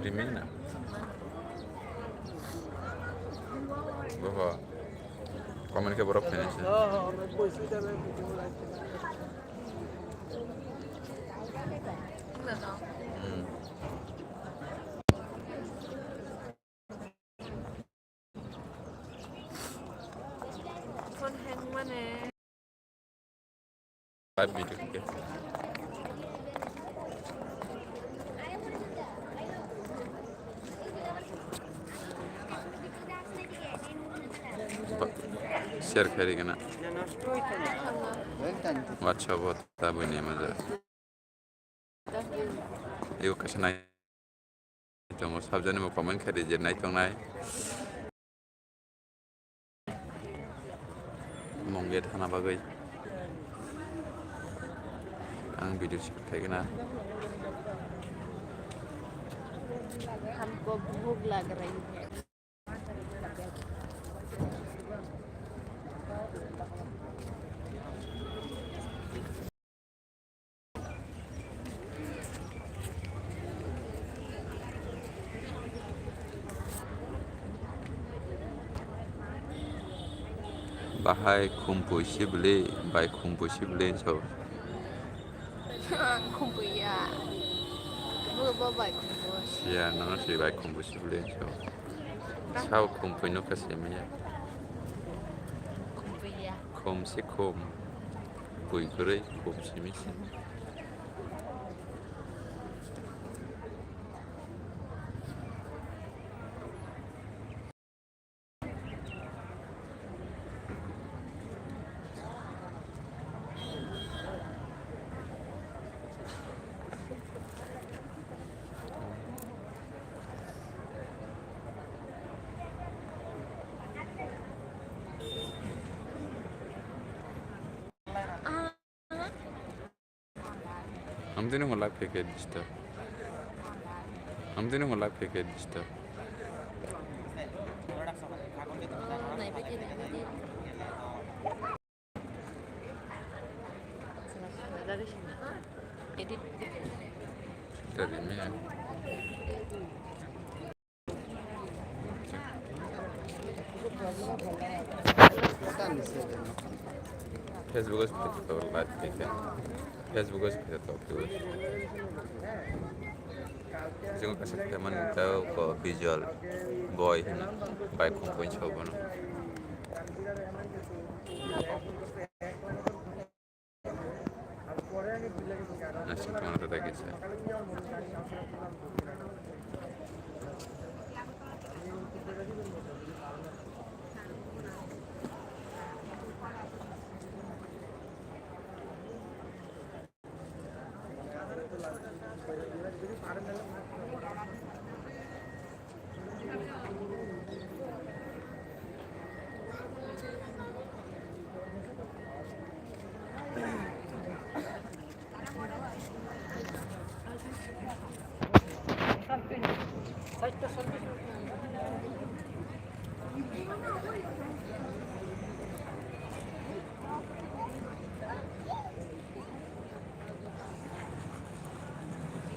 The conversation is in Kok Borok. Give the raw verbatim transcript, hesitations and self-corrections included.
Rimina. Boho. Comment khe borok phainai se. Hmm. Phone hang mane. Live video khe. Share khairi gana. WhatsApp o ta bini maja. Ego kaisa nai tongo, sabjani bo comment khaidi je nai tongnai. Mungge thana bagwi ang video shoot khaigena. Hamko bhuk lag rahi hai. Bahai khumpui sibili, bai khumpui sibili so. Khumpui ya. Bo, bo bai khumpui. Siya, nono si bai khumpui sibili so. Sao khumpui no kasi maya. Khumpui ya. Khum si khum. Pui kwrwi khum simi si. Ang tini mo live khe khe disturb. Ang tini mo live khe khe disturb. Edit. Tadi ni. Facebook o live khe khe. Facebook o khe to. Jeng kasa khe man ta ko visual boy hino. Bai khum point so bono. Asik khe man ta kisa.